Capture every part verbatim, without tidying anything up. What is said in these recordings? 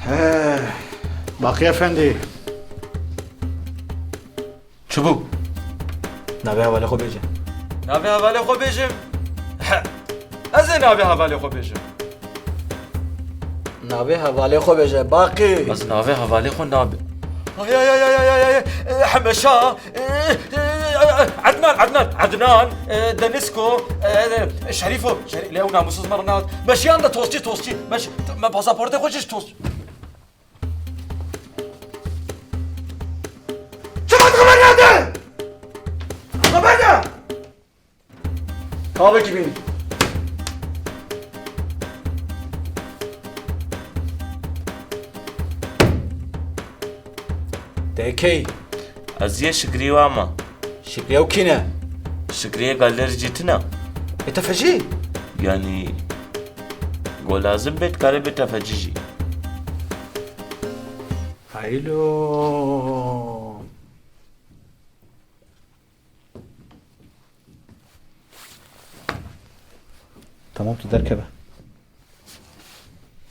He, Baqî Efendî. Çi bû? Navê hevalê xwe bêje. Navê hevalê xwe bêjim. Ez ê navê hevalê xwe bêjim. Navê hevalê xwe bêje, Baqî. Ez navê hevalê xwe nabe. Ay, ay, ay, ay, ay, ay, ay. Hemeşa. Ednan, Ednan, Ednan, Denisko, Şerîfo, Şerî-, lê ew namûsiz me re nehat. Me jiyan de tostçî, tostçî. Me ş-, me pasaportê xwe ji tostçî. Çima tu xeber nade? Xeber de! Kavekî bîn. Te key? Ez yê Şikrî wa me. Şikrî ew kî ne? Şikrî yê galer jî tine. Ê te fecî? Yanî, go lazim bê, dikare bê te fecî jî. Haylo. Tamam, tu derkeve.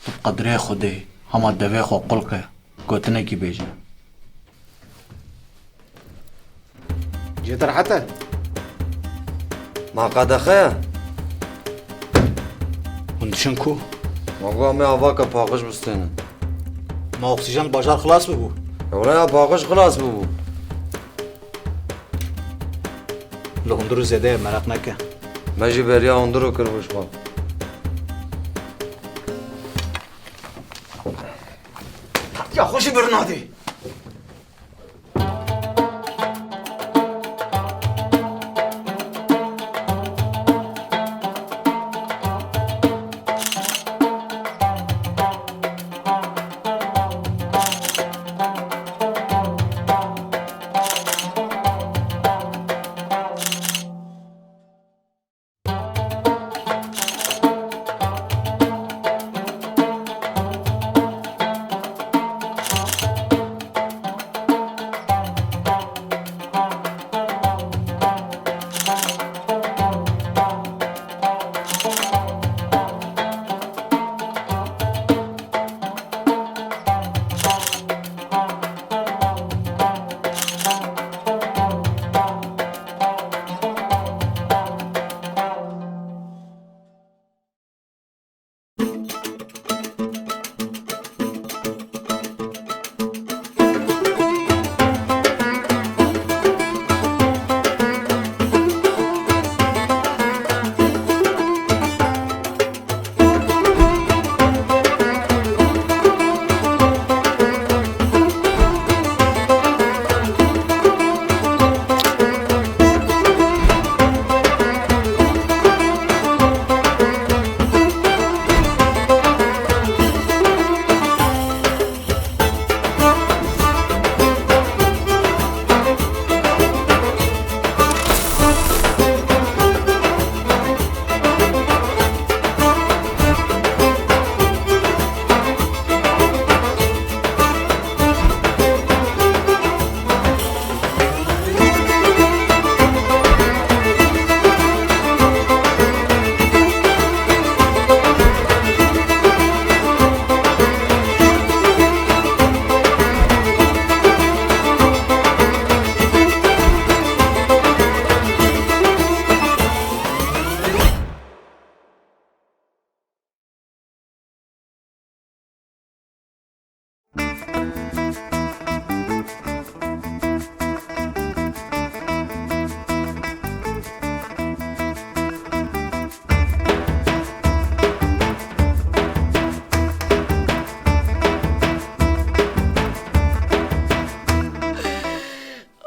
Tu qedrê Xwedê hema devê xwe qul ke, gotinekî bêje. Cê te rehet e? Ma qedexe ye? Hûn diçin ku? Ma got em ê avaka paqij bistênin. Ma oksîjen li bajar xilas bibû? Ewre ya paqij xilas bibû. Li hundir û zêde ye, meraq neke. Me jî beriya hundir û kir bû ji xwe. Ya xwe jî bir nadê.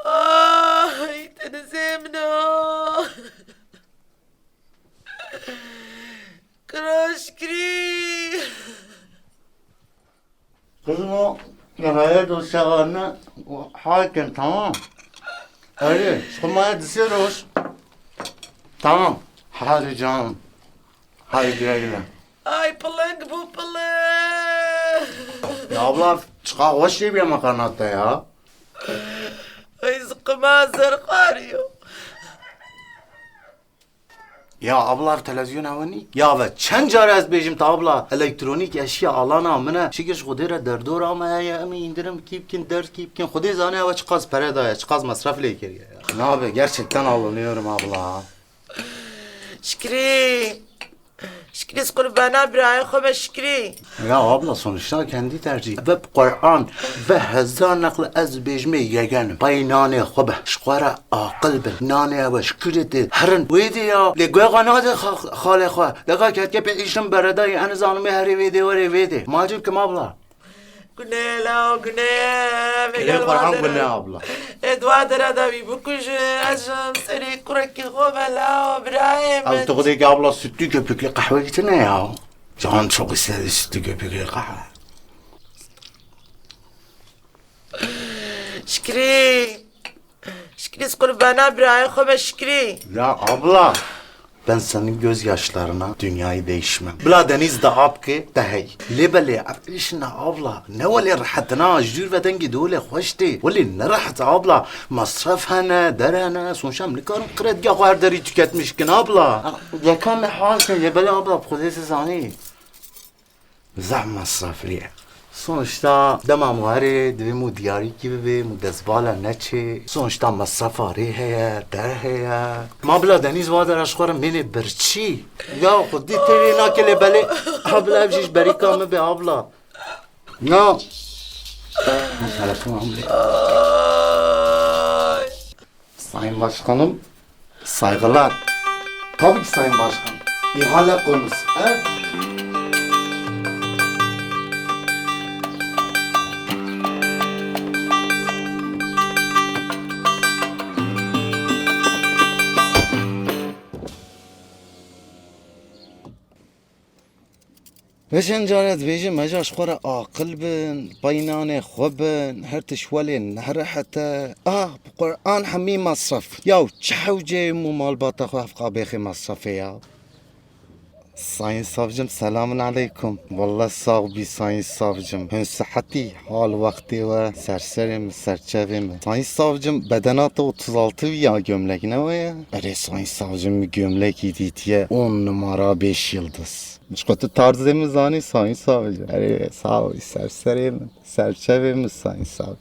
Ay, tenizê min a. Kiraşkirî. Kızım o yaraya dosyalarını halkin, tamam. Öyle, çıkmaya disiyoruz. Tamam. Hadi canım. Hadi güle güle. Ay, piling bû piling. Ya abla, çıkar hoş diye bir makarna hatta ya. Ay, zıkkıma zerxarıyor. Ya abla, ev televizyona we nî? Ya ve çend car ez bêjim te abla, elektronîk eşya alana min e. Şikir ji Xwedê re derdora me heye, em ê îndirim kî bikin, ders kî bikin. Xwedê zane ew çiqas pere daye, çiqas mesref lê kiriye ya. Nabe, gerçekten alınıyorum abla. Şikrî. Şikrî, ez qurbana birayê xwe be Şikrî. Ya abla, sonuçta kendi tercih. Ve Kur'an ve hezar nakli ez bêjmê yegen. Pay nanê xwe be. Ji xwe re aqil bin. Nanê ew e ji kûrê tê herin. Wê dê ya. Lê guya xwe nade xa-, xalê xwe. Deka ketke pê îşin beredayê. En zanimê herê wê dê werê wê dê. Macib kim abla? Gune la, gune. Kerê Kur'an gune abla. Ê dua dere de wî bikujin. Ez jim serê kurekî xwe be la, birayê min. Ew tu xwedê ki abla sütlü köpüklü kahve gitine ya. Can çok istedi sütlü köpüklü kahve. Şikrî. Şikrî, ez qurbana birayê xwe be Şikrî. Ya abla, ben senin gözyaşlarına dünyayı değişmem. Bila deniz de apke te hey. Lê belê ev işine abla, ne welê rehetina, jûr ve dengê dolê xweş tê. Welê ne rehet abla, masraf hene, der hene, sonuçta em nikarin kredya xwe her derî tüketmiş kin abla. Yeka me hal ke, lê belê abla, bi Xwedê siz zanî. Zehf mesreflî ye. Sonuçta dema muharê divê mu diyarîkî bibê, mu destbala neçê. Sonuçta mesrefa rê heye, der heye. Ma bila Denîz va dera ji xwe re mênê birçî. Ya xwedî têrê nake lê belê. Abla ev jî ji berîka min be abla. Ya. Telefon hamle. Sayın Başkanım, saygılar. Tabii ki Sayın Başkan. İhale konusu, he? Vêşên carê dibêjim, me ja ji xwe re aqil bin, peynanê xwe bin, her tişt welê nerehet e. Ah, bi Quran hemî masraf. Yaw çi hewceyê û malbata xwe hevqa bêxê masrafê ya. Sayın savcım, selamun aleyküm. Wallah sağ bî sayın savcım. Hin sihetî, hal wextê we, serserê min, serçevê min. Sayın savcım, bedena te otuz altı ya gömlek ne we ya? Erê sayın savcım, min gömlekî dîtiye on numara beş yıldız. Ji xwe tu tarzê min zanî sayın savcım. Erê sağ ol, serserê min, serçevê min sayın savcım.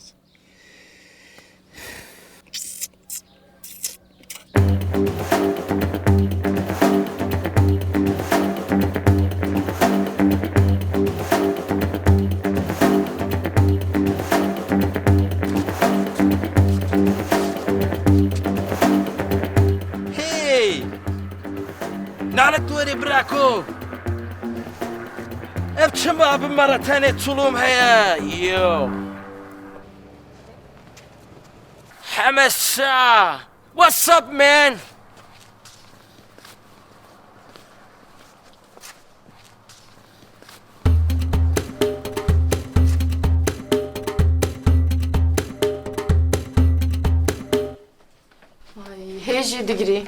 Hey! Nalet werê birako! Ev çima bi me re tenê çulûm heye? Yo! Hemesa! What's up, man? Ay, hê jî digirî.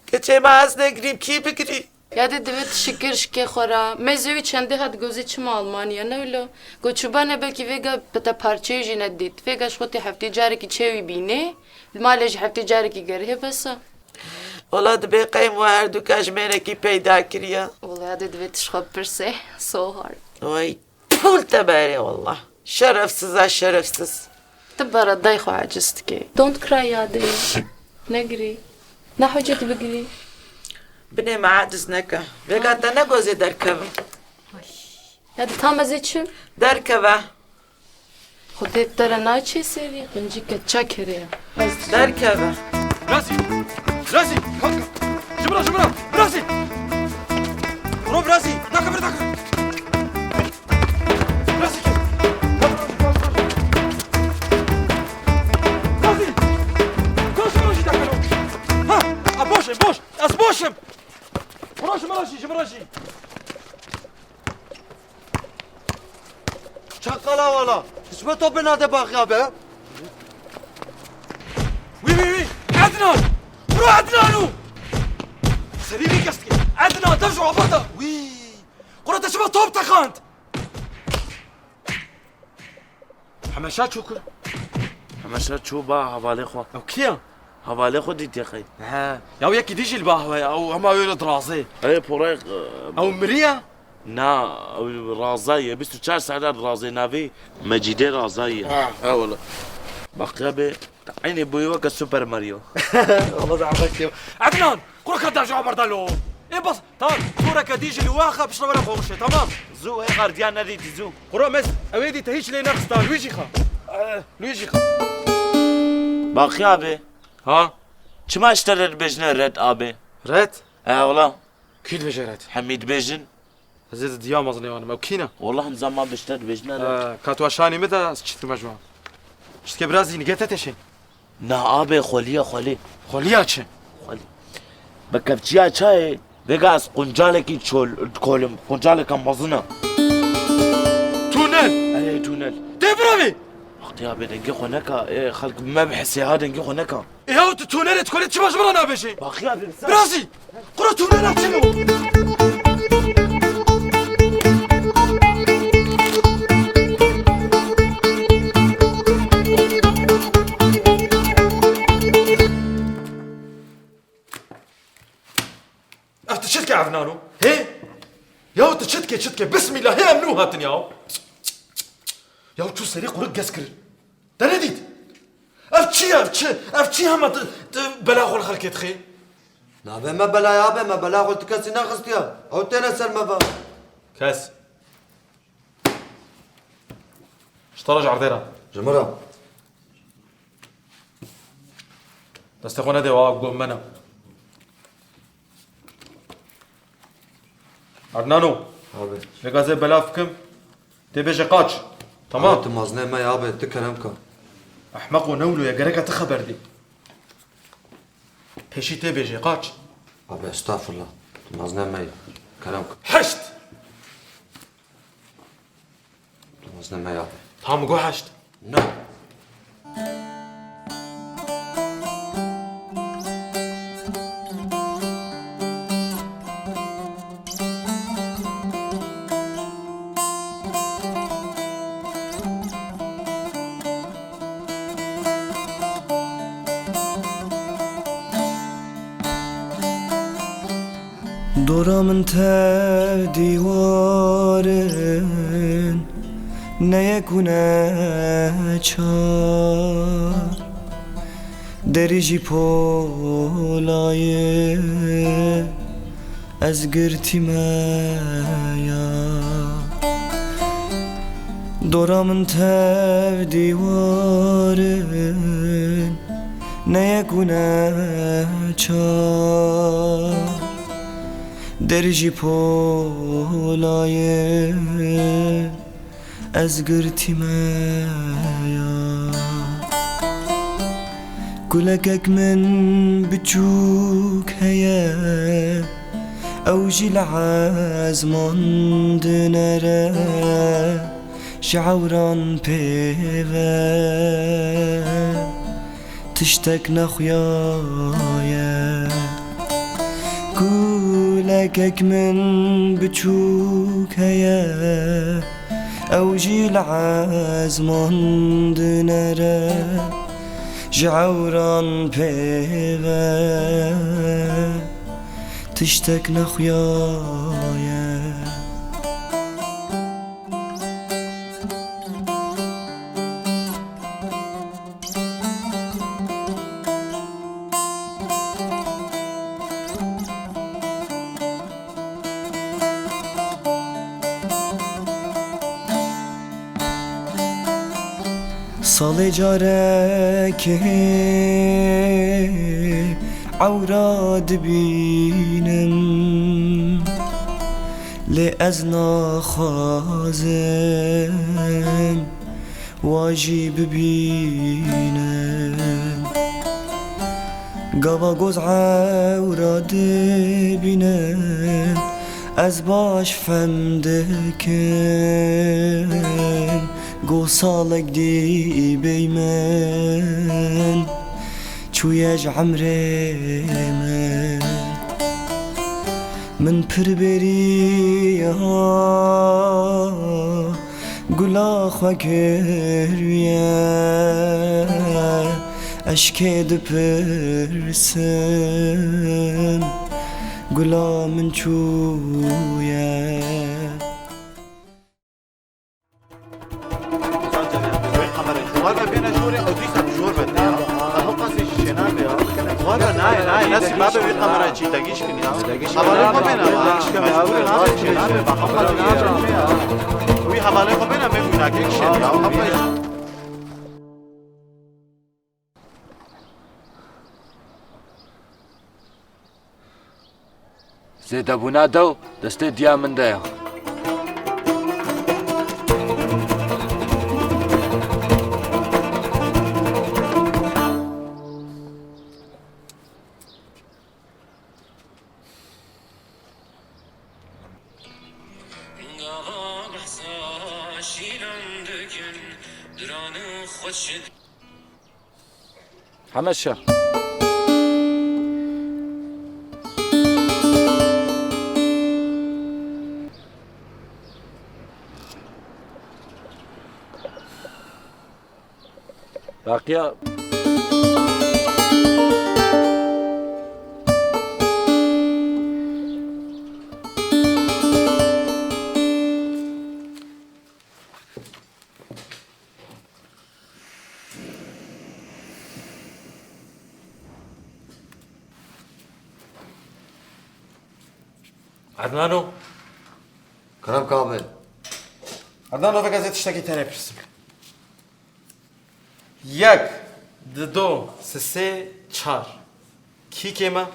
Keçê me ez negirîm, kî bigirî? Ya dê divê tu şikir şikê xwe re. Mêzê wî çendê hat gozê çima Almanya, ne wilo? Go çûbane belkî vêga bi te parçeyê jî nedît. Vêga ji xwe tê heftê carekî çê wî bînê. Li malê jî heftê carekî gerihê bes e. Wela dibê qey em we herduka ji mêrekî peyda kiriye. Wela ya dê divê tu ji xwe bipirsê. So hard. Way. Pul te berê wallah. Şerefsiz ha şerefsiz. Tu beredayê xwe aciz dikê. Don't cry ya dê. Negirî. Ne hocet bigirî. Binê me aciz neke. Vêga te ne gozê derkeve. Ya dê tam ez ê çim? Derkeve. Xwedê te re naçê serî, qincîke çakerê ya. Derkeve. Birazî! Birazî! Kalk! Ji min re, ji min re! Birazî! Bro birazî! Dakika bir dakika! Birazî ki! Birazî! Kalk ji min re jî dakika! Ha! A boş im, boş! Ez boş im! Bro ji min re jî, ji min re jî! Çakala wala. Çima top nade baxiya be? Wî, wî, wî. Ednan! Bro Ednan û! Serî vî kes dike. Ednan, dev ji abata. Wî! Kura te çima top teqand? Hemeşa çû ku? Hemeşa çû ba hevalê xwe. Ew kî ya? Hevalê xwe dîtiye qey? He. Ya yekî dî jî li ba hewe ye. Ew hema wê li dirazê. Ey porayê, e, Ew miriye? Na, ew razayê. Bîst û çar saet dirazê navê Mecîdê Razayê. Ha, ha wele. Bak ya be, eynî boyê weke Super Mario. Allah da Allah. Ednan, kuro ka da jawab berda lo. E bas, tamam. Kuro ka dî jî li waxa pişta were komşe, tamam. Zu, e gardiyan nedîtî zu. Kuro mez, ew ê dî te hiç lê nexista, Luigi xa. Eh, Luigi xa. Bak ya be. Ha? Çima ji te re dibêjine Red abi? Red? E, wala. Kî dibêje Red? Hemî dibêjin. Ez ê diya mezin ê wanim. Ew kî ne? Wala him zaman bi ji te dibêjine Red. E, ka tu aşanî min de ez çi dikime ji wan? Çi dike biraz zî nige te teşê? Na abi, xweliya xwelî. Xweliya çi? Xwelî. Bi kevçiya çayê, vêga ez quncalekî çol, kolim, quncaleka mezin e. Tunel! Erê, tunel. Tê biravî! Wextê ya bê dengê xwe neka, ê, xelk me bihesê ha dengê xwe neka. Ê, ew tu tunelê dikolê çima ji min re nabêjê? Baxiya bê ser. Birazî! Qura tunela çi lo? Ev tu çi dike ev nano? Hê? Ya tu çi dike, çi dike? Bismillah, hê em nû hatin ya. Ya çû serê qurik gez kirin. Te nedît? Ev çi ye, ev çi? Ev çi hema tu, tu bela xwe li xelkê dixê? Nabê me bela ya be, me bela xwe li tu kesî nexistiye. Ew têne ser me ve. Kes. Ji te re ji erdê re. Ji min re. Destê xwe nede, wa gom me ne. Adnano. Abi. Vêga zê belav bikim. Tê bêje qaç. Tamam. Abi, tu maznê me ya abi, tu kerem ke. Ehmeqo newlo ye, gereka tu xeber dî. Pêşî tê bêje qaç. Abi, estağfurullah. Tu maznê me ye. Kerem ke. Heşt! Tu maznê me ya. Tam go heşt. No. Dora min tev dîwar in, ne yek û ne çar. Derî jî pola ye, ez girtî me ya. Dora min tev dîwar in, ne yek û ne çar. Derî jî pola ye, ez girtî me ya. Kulekek min biçûk heye, ew jî li ezman dinere, ji ewran pê ve tiştek nexuyaye. Kulekek min biçûk heye, ew jî li ezman dinere, ji ewran pê ve tiştek nexuyaye. Salê carekê ewra dibînim, lê ez naxwazim wa jî bibînim. Gava goz ewra dibînim, ez baş fem dikim, go salek dî bêy min çûye ji emrê min. Min pir bêriya gula xwe kiriye, Eşkê dipirsin, gula min çûye. Wê kamera ji wan ve bêne jorê, ew dîsa bi jor ve tê ya. Ew qasê ji şênan be ya. Wan ve nayê, nayê, ne sî babe wê kamera çî degîş kin ya. Hevalê xwe bêne, mecbûrê nabe şênan be, ba xwe qasê şênan be ya. Wî hevalê xwe bêne, me wî nake kişên ya. Ew qasê Zêdebûna dew destê diya min de ye. Hemeşe. Baqiya. Ednano. Kerem kabe. Ednano, veke ez ê tiştekî te rê pirsim. Yek, dido, sisê, çar. Kî kêm e?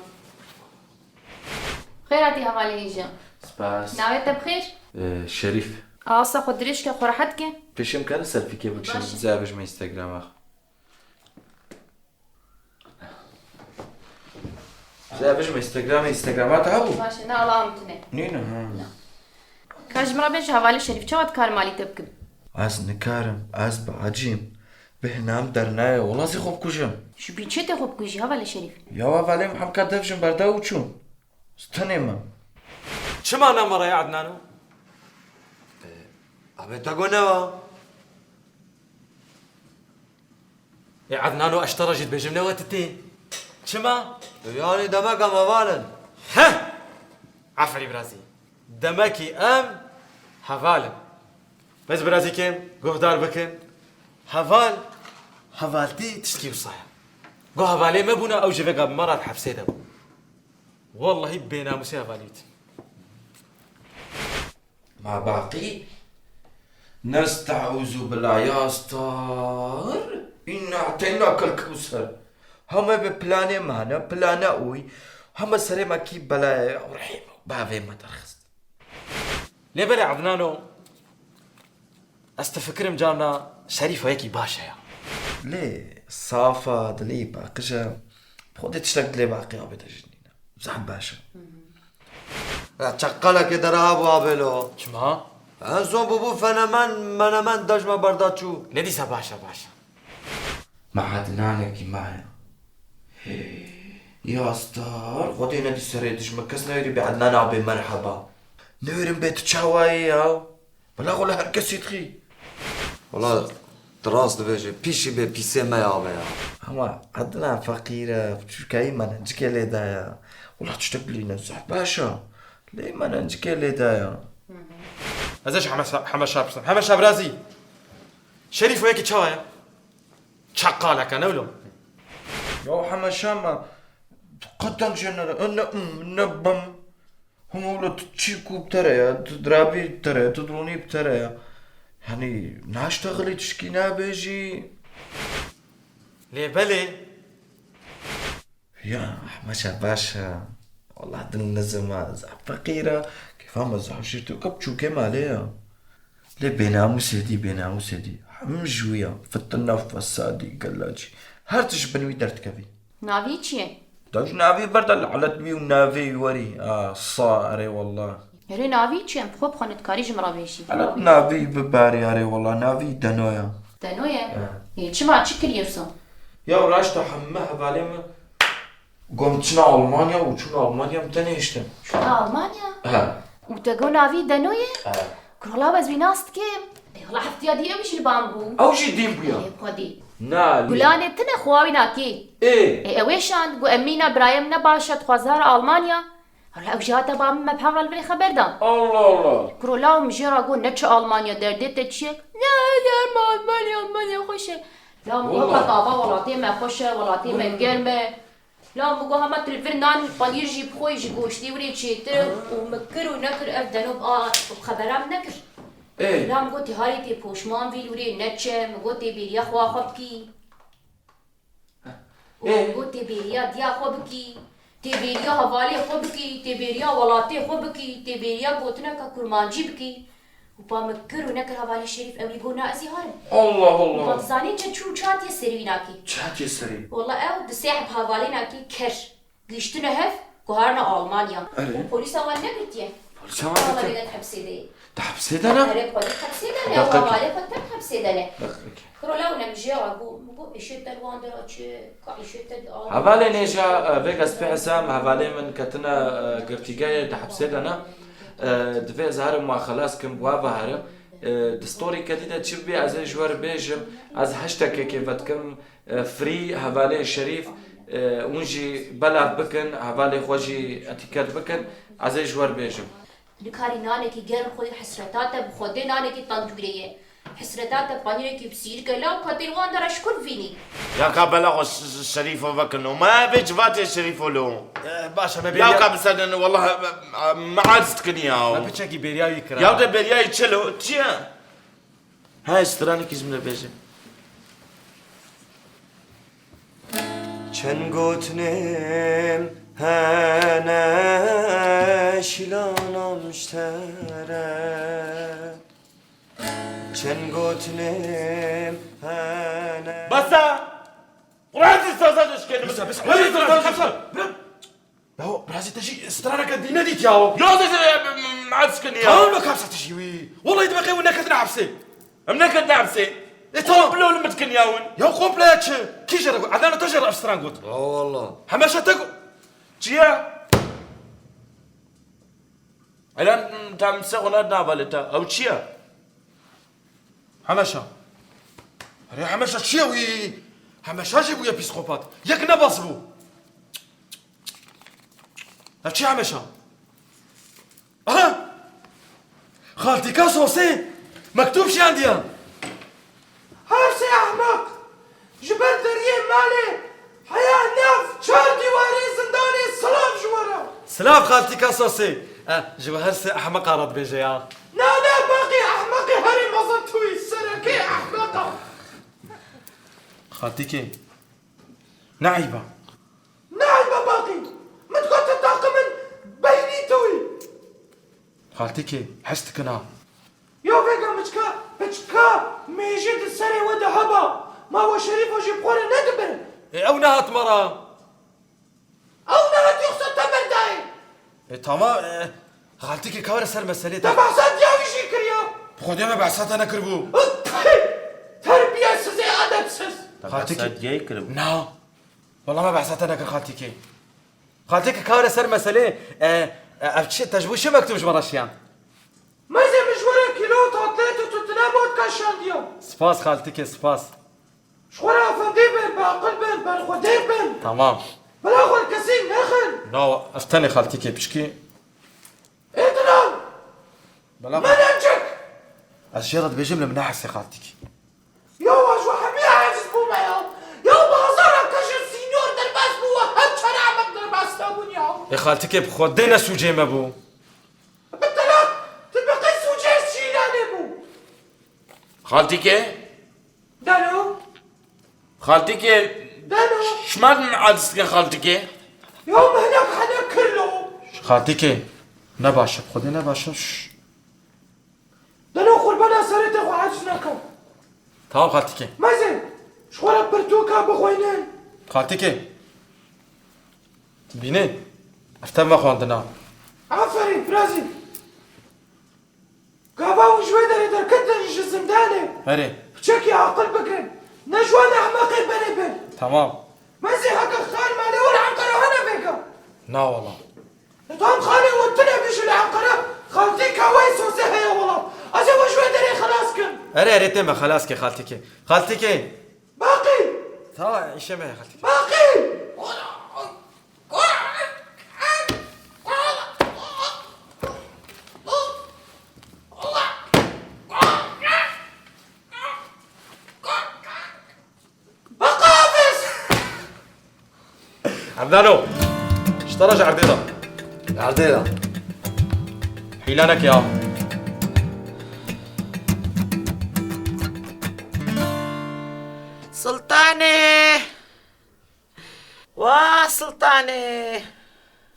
Xêr hatî hevalê hêja. Spas. Navê te bi xêr? Ee, Şerîf. Asa xwe dirêj ke, xwe rehet ke. Pêşê min kare selfîkê bikişim, Baş e. Zê bêjime Instagrama. Zê bêjime Instagramê, Instagrama te hebû? Baş e, na, ala min tune. Nîne, ha. Na. Ka ji min re bêje hevalê Şerîf, çawa dikarim alî te bikim? Ez nikarim, ez bi acîm. Bêhna min dernaye, wela zê xwe bikujim. Ji bî çi tê xwe bikujî, hevalê Şerîf? Ya hevalê min hemka dev jin berda û çûn. Stenê min. Çima namara ya Ednano? E, abê te got newa. Ê Ednano, ez te re jî dibêjim, newe tu tê. Çima? E, yanî demek em heval in. Heh! Aferî birazî. Demekî em heval in. Bes birazî kêm guhdar bikin. Heval, hevaltî tiştkî wisa ye. Go hevalê me bûna, ew ji vêga bi me re di hepsê de bû. Wellahî bênamûsê hevalî dîtin. Ma baqî? Nestauzu bila ya star. Inna ateyna kel kewser. Heme bi planê me hene, plana oy. Heme serê me kî belayê ew rehîm bavê me derxist. Lê belê Ednano, ez difikirim carna Şerîf wekî baş e ya. Lê safa dilê paqij e. Xwedê tiştek dilê baqî abê te jî nîne. Zehf baş e. Ya çeqalekê dera hebû abê lo. Çima? En son bûbû fenomen, menemen dejma berda çû. Lê dîsa baş e, baş e. Ma Ednanekî ma ye. Ya star, Xwedê nedî serê dijmin, kes newêrî bê Ednan abê merheba. Newêrim bê tu çawa yê ya? Bila xwe li her kesî dixî. Wela tu rast dibêjî, pîşî bê pîsê me ya be ya. Ama Ednan feqîr e, çûkayî me nencikê lê daye. Wela tiştek bilîne zehf baş e. Lê me nencikê lê daye. Ez ê ji Heme Şa-, Heme Şa pirsim. Heme Şa birazî. Şerîf wekî çawa ye? Çeqaleke ne wilo? Ya Heme Şa me qet deng jê nede. Ne ım, ne bım. Hema wilo tu çî ku bi te re ya, tu dirabî bi te re ya, tu dronî bi te re ya. Yanî naştexilî tişkî nabêjî. Lê belê. Ya, Heme Şa baş e. Wallah dil nizim e, zaf feqîr e. Kêfa me zaf şîr tu kap çûkê malê ya. Lê bênamûsê dî, bênamûsê dî. Hemû ji wî ya. Fitina, fesadî, gelacî. Her tişt ji bin wî derdikevî. Navî çi ye? Da ji navî berda lanet wî û navê wî werî. A, sa, erê wallah. Erê navî çi ye? Em xwe bi xwe nidikarî ji min re bêjî. Lanet navî bibarî, erê wallah. Navî Deno ye. Deno ye? He. Ê, çima, çi kiriye wisa? Ya raşta hemû hevalê min Got çina Almanya û çûna Almanya min tenêştin. Çûna Almanya? He. Û te got navî Deno ye? He. Kurala ez wî nas dikim. Ê, wala heftiya dî ew jî li ba min bû. Ew jî dîn bûya. Ê, xwedî. Nalî. Gulanê tine xwe wî nakî. Ê. Ê, ew ê şand, got, Emîna birayê min ne baş e, dixwaze here Almanya. Hala ew jî hate ba min, me bi hev re li virê xeber dan. Allah Allah. Kuro law min jê re got, neçe Almanya, derdê te çi ye? Ne, derma Almanya, Almanya xweş e. La min got, Wallah. Qet ava welatê me xweş e, welatê me Hmm. germ e. La min got, hema tu li vir nan, panîr jî bixweyî, ji goştê wirê çêtir e. Û min kir û nekir, ev deno bi a, bi xebera min nekir. Ê. La min got, tê harê tê poşman vî, li wirê neçe, min got, tê bêriya xwe xwe bikî. Û Ê. min got, tê bêriya diya xwe bikî, tê bêriya hevalê xwe bikî, tê bêriya welatê xwe bikî, tê bêriya gotineka kurmancî bikî. Û pa min kir û nekir hevalê Şerîf, ew ê got, na, ez ê harim. Allah Allah. Û pa dizanî çi çû, çi hatiye serê wî nakî? Çi hatiye serê? Walla ew di sê heb hevalê nakî ker. Gihiştine hev, guharine Almanya. Erê. Û polîsa wan negirtiye. Polîsa wan girtiye. Wala bêne di hepsê de ye. Di hepsê de ne? Erê, xwedî hepsê de ne. Dakika. Hevalê xwe tev hepsê de ne. Dakika. Kuro law ne min jê re got, min got, êşê te li wan dera çi, ka êşê te di Almanya Hevalê çi? Nêja, e, vêga spî hesam, hevalê min ketine, e, girtîgehê, di hepsê de ne. E, divê ez herim wan xelas kim, wa ve herim. E, di storî kedî de çi bibî, ez ê ji we re bêjim, ez heştekekê vedikim. E, free, hevalê Şerîf, e, hûn jî belav bikin, hevalê xwe jî etîket bikin, ez ê ji we re bêjim. Nikarî nanekî germ xweyî, hesreta te bi Xwedê nanekî tendûrê ye. Hesreta te panîrekî bi sîrke, la ka tê li wan dera ji kur vînî. Ya ka bela xwe Ş-, Ş-, Şerîfo vekin o. Me vê civatê Şerîfo lo. E, baş e, me Ya bêriya- ka bisedin, wallah, me, me, me aciz dikin ya. Me piçekî bêriya wî kira. Ya te bêriya wî çi lo? Çi ye? He, stranekî ji min re bêje. Çend gotinên hene şîlanam ji te re. Çend gotinên hene. Basa! Qur'an siz saza dişkenim. Basa, basa, Qur'an siz saza dişkenim. Yahu, birazê te jî straneke dî nedît yahu. Ya, de, de, de, me, me, me, me, me, me, me, Tamam, lo kapsa te jî wî. Wallahî dibe qey hûn neketine hepsê. Em neketine hepsê. E, tamam. Komple li min dikin ya hûn. Ya komple ya çi? Kî jê re got? Ednan te jê re ev stran got. Ha, wallah. Hemeşa te got. Çi ye? Elan, tam se xwe ne nava li te. Ew çi ye? Hemeşa. Erê Hemeşa çi ye wî? Hemeşa jî bûye psîkopat. Yek nebas bû. Ev çi Hemeşa? Aha! Xaltîka Sosê mektûb şiyandiya. Her sê ehmeq ji ber deriyê malê heya nav çar dîwarê zindanê silav ji we re. Silav xaltîka Sosê. E, ji we her sê ehmeqa re dibêje ya. Na, na, baqî ehmeqê herî mezin tu yî, serekê ehmeqa. Xaltîkê, ne eyb e. Ne eyb e baqî. Min digot tu taqê min beynî tu yî. Xaltîkê, hez dikin ha. Ya vêga miçka, piçka, mêjê di serê we de heba. Ma we Şerîfo jî bi xwe re nedibe? Ê, ew nehat me re. Ew nehat yoksa te berdayê. E, tamam, e, xaltîkê, ka were ser meselê te. Te behsa diya wî jî kiriya. Bi Xwedê me behsa te nekiribû. Pî! Terbiyesizê edepsiz. Xaltîkê. Behsa diya wî kiribû. Na. Wela me behsa te nekir xaltîkê. Xaltîkê, ka were ser meselê, e, e, ev çi, te ji bo çi mektûb ji me re şiyand? Mezê min ji we re kîlo tatlêt û tutine botka şandiya. Spas xaltîkê, spas. Ji xwe re efendî bin, bi aqil bin, berxwedêr bin. Tamam. Bila xwe li kesî nexin. Na, ev tenê xaltîkê pişkî. Ê dinan! Bela. Menencik! Ez jê re dibêjim li min nehesê xaltîkê. Ya we ji we hemî aciz bûme ya. Ya bazara ke ji sînyor derbas bû, we her çar emek derbas nebûn ya. Ê xaltîkê, bi Xwedê ne sûcê me bû. Bi telaq, tu bi qey sûcê şîlanê bû. Xaltîkê? Dano. Xaltîkê, Dano. Şima din aciz dikin xaltîkê? Ya mehnek hene kirlo. Xaltîkê, ne baş e, bi Xwedê ne baş e, şş. Dano, qurbana serê te xwe aciz neke. Tamam xaltîkê. Mezin, ji xwe re pirtûka bixwînin. Xaltîkê. Bînê, ev te vexwandina. Aferîn, birazî. Gava hûn ji wê derê derketin ji zindanê. Erê. Piçekî aqil bikin. Ne ji wan ehmeqê berê bin. Tamam. Mezê heke xal male wir Enqere hene vêga. Na wala. E, tam xalê we tune bî ji li Enqere, xaltîka we Sosê heye wala. Ez ê we ji wê derê xelas kim. Erê, erê, tê me xelas ke xaltîkê. Xaltîkê. Baqî. Tamam, işe mi? Evdano! Ji te re ji erdê de. Erdê de. Hîle neke ya. Sultanê! Wa Sultanê!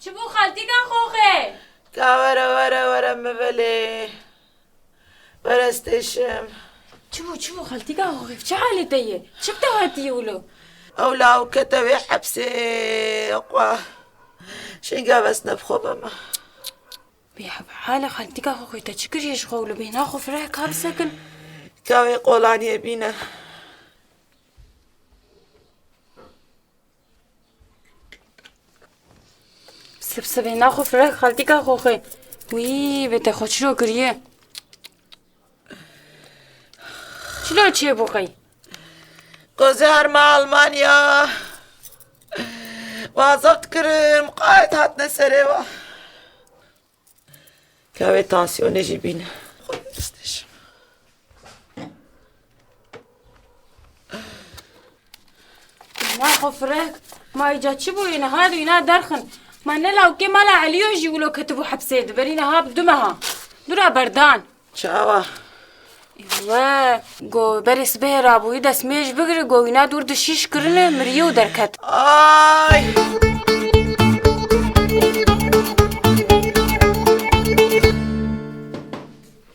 Çi bû xaltîka xoxê? Ka were, were, were mivilê. Perestêşim. Çi bû, çi bû xaltîka xoxê? Çi halê te ye? Çi bi te hatiye wilo? Ew lawke te wê hepsê xwe. Şênga vesne bi xwe bime. Bê hale xaltîka xoxê te çi kiriye ji xwe wilo? Bêhna xwe fireh ka bisekin. Ka wê qolaniyê bîne. Sib sibê naxwe fireh xaltîka xoxê. Wî bê te xwe çilo kiriye. Çilo çêbû qey? Kozê herma Almanya. Wazeft kirim, qayt hatine serê wa. Ka wê tansiyonê jî bîne. Xwedê destê ji. Naxwe fireh, ma îca çi bûye niha di wîna derxin? Ma ne lawkê mala Eliyo jî wilo ketibû hepsê di berî niha bi du meha. Dura berdan. Çawa? We, go berê sibehê rabûyî destmêj bigire, go wîna dûr di şîş kirine, miriye û derket. Ay!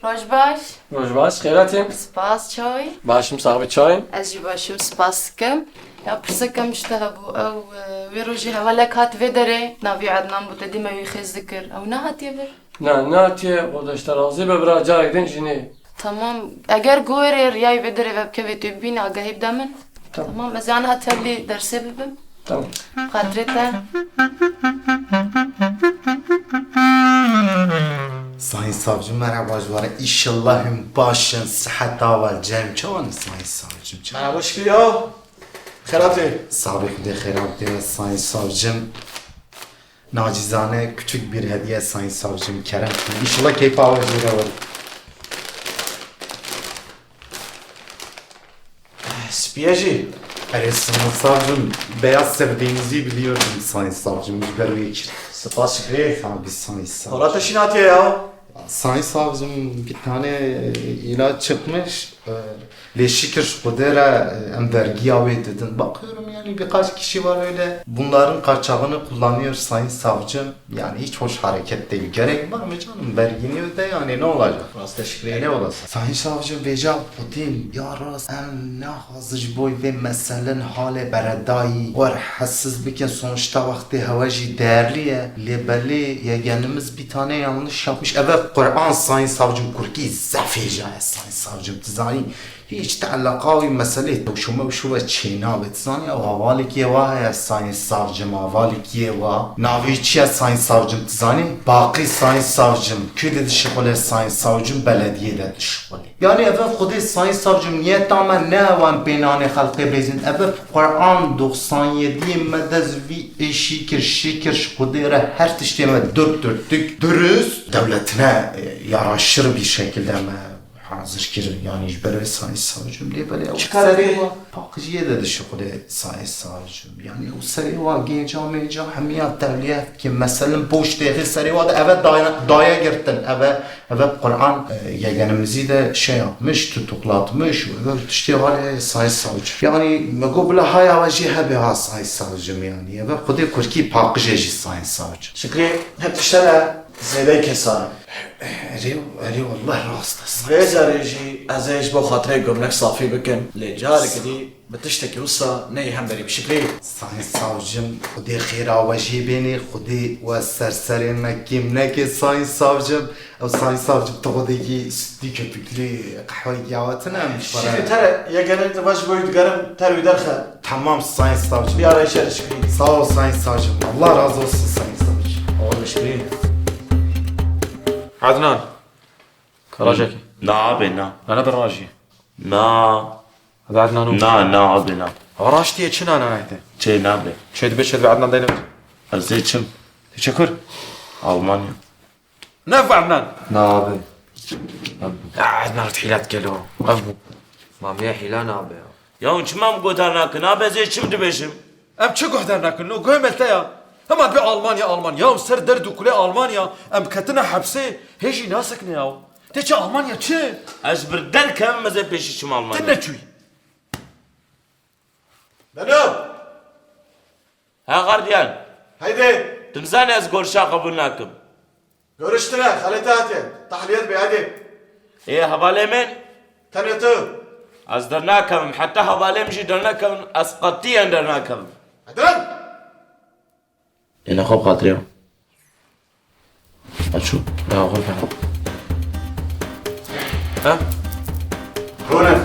Roj baş. Roj baş, xêr hatî. Spas, çawa yî? Baş im, sax bî, çawa yî? Ez jî baş im, spas dikim. Ya pirseke min ji te hebû, ew, e, wê rojê hevalek hat vê derê, navî Ednan bû, te dî me wî xêz dikir. Ew nehatiye vir? Na, nehatiye, Xwedê ji te razî be, bira, carek din jî nê. Tamam, eger gorê riyayê vê derê vebike vê tu bibînî, agahî bide min. Tamam. Tamam, ez ê aniha tevlî dersê bibim. Tamam. Xatirê te. Sayın savcım, merhaba ji we re. Înşallah hûn baş in, sihet, ahwal, cem çawan e Sayın savcım? Çawan? Merhaba Şükrî ya. Xêr hatî. Sax bî, Xwedê xêra bide Sayın savcım. Nacizane küçük bir hediye Sayın savcım, kerem. Înşallah keyfa we jê re were. Spiye jî. Erê Sayın savcım, beyaz sevdiğinizi biliyordum Sayın savcım, ji ber wê kir. Spas Şükrî. Tabii Sayın savcım. Para te şîn hatiye ya? Sayın savcım, bir tane, e, ilaç çıkmış. E, lê şikir ji Xwedê re, e, em vergiya wê didin. Bakıyorum yani birkaç kişi var öyle. Bunların kaçağını kullanıyor Sayın savcım. Yani hiç hoş hareket değil. Gerek var mı canım? Vergini öde yani, ne olacak? Rast e Şükrî. E, ne olasın? Sayın savcım, vêca Putin, ya rast, em ne hazir ji bo vê meselin halê beredayî, we rehsiz bikin, sonuçta wextê hewe jî değerli ye. Lê belê yegenimiz bir tane yanlış yapmış. Eve Kur'an Sayın savcım, Kurkî zefêja ye Sayın savcım, tu zanî. Hiç teelleqa wî meselê tewşo mewşo ve çênabe. Tu zanî ew havalekî wa heye Sayın savcım, havalekî wa. Navê çi ye Sayın savcım, tu zanî? Baqî Sayın savcım. Kû de dişixule Sayın savcım? Belediyê de dişixule. Yani eve Xwedê Sayın savcım, niyeta me ne ew em pênanê xelqê bêzin. Eve Kur'an doksan yedi me dest vî êşî kir, şikir ji Xwedê re her tiştê me dört dörtlük, dürüst, devletine, e, yaraşır bir şekilde me hazir kirin, yani ji ber vê Sayın savcım lê belê ew Çi serê karê wa paqijiyê de dişixule Sayın savcım. Yani ew serê wa gênca mênca hemiya tevliye ki meselin poş têxê serê wa de eve daye, daye girtin, eve, eve Kur'an, e, yegenimizi de şey yapmış, tutuklatmış, eve tiştê halê Sayın savcım. Yani me got bila haya we jî hebe ha Sayın savcım yani. Eve Xwedê Kurkî paqijê jî Sayın savcım. Şükrî, hep tiştene zêdey kesan. Erê, erê, wallah rast e. Vê carê jî ez ê ji bo xatirê gumrek safî bikim, lê careke dî bi tiştekî wisa neyê hemberî bi Şikrî. Sayın savcım, Xwedê xêra we jê bênê, Xwedê we ser serê me kêm neke Sayın savcım. Ew Sayın savcım, tu xwedekî sütlü köpüklü qehweyekî awetine em ji xwe re. Şikrî, tere yegenê te va ji bo wî digerim, ter wî derxe. Tamam Sayın savcım. Bir ara içeri Şikrî. Sağ ol Sayın savcım. Allah razı olsun Sayın savcım. Oğlum Şikrî. Adnan. Karajaki. Na abi na. Bana bir raji. Na. Hadi Adnan û. Na, na abi, na. Raştiye çi nana nayte? Çê nabe. Çê dibe, çê dibe Adnan deyne. Ez ê çim. Teşekkür. Almanya. Ne Adnan? Na abi. Ya Adnan hîlat gelo. Ev bu. Mamiye hîla nabe ya. Ya çima min guhdar nakin? Abi ez ê çim dibêjim. Em çi guhdar nakin? No guhê me te ya. Hema dibe Almanya, Almanya. Ya ser derd û kulê Almanya. Em ketine hepsê. Hê jî nasekine ya. Te çi Almanya çi? Ez bir derkevim ez ê pêşî çim Almanya. Te neçûyî. Beno! Ha gardiyan. Haydi. Tu nizanî ez gorşa qebûl nakim. Görüştüne, Xalete hatiye. Tahliyet be, haydi. Ê hevalê min? Tenê tu. Ez dernakevim. Heta hevalê min jî dernakevin, ez qetiyen dernakevim. Hadi lan! Ê nexwe xatiriya. Açû. Ya xwe. Ha? Rûne.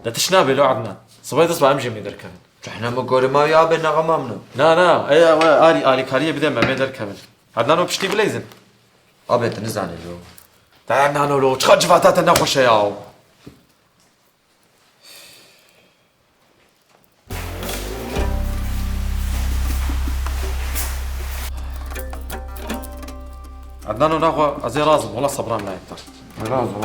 De tişt nabe lo Adnan. Sibay dest ba em jê mê derkevin. Cehnem û gorê ma ya be nexema min. Na, na, ey, ew, alî, alîkariyê bide me, mê derkevin. Adnan o piştî bileyzin. Abê, tu nizanî lo. Te Adnan o lo, çiqa civata te nexweş e ya. Adnan o naxwe, ez ê razim, wela sebra min nayê te. Raz ol.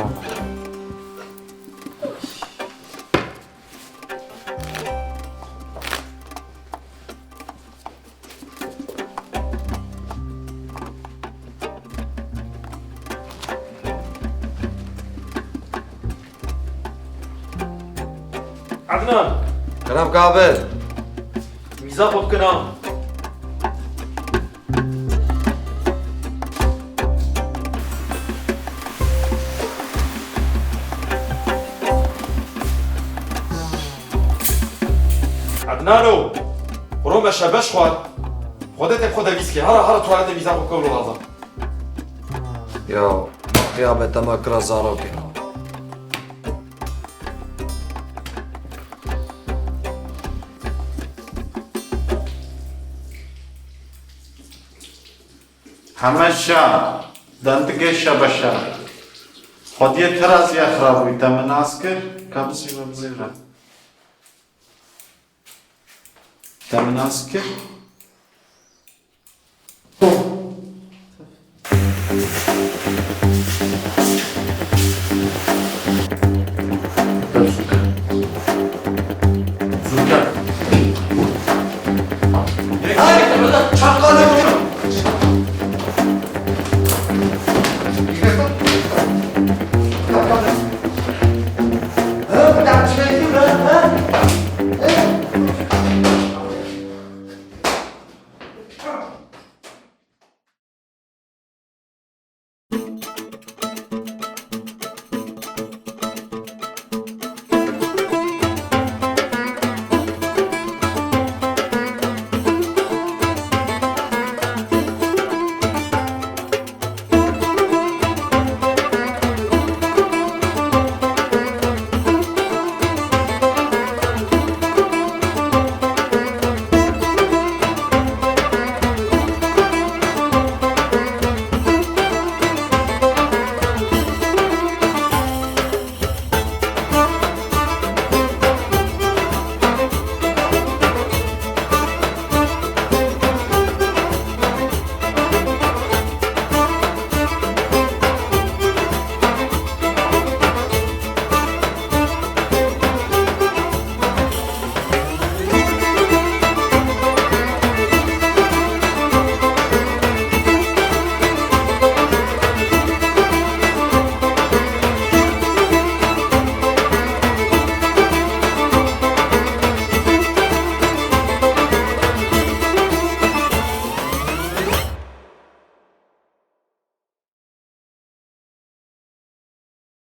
Adnan! Kerem kabil. Mîza xwe bikina. Ednano, xuro me şebeş xwar. Xwedê te xwe de vîskê. Hara, hara tuvalete mîza xwe kewlo lazim. Ya, baqiya be dema kira zarokê. Heme şa, dendigê şebeşa. Xwediyê terazîya xirab bû, te min nas kir, ka bizî ve bizî re. Te min nas kir,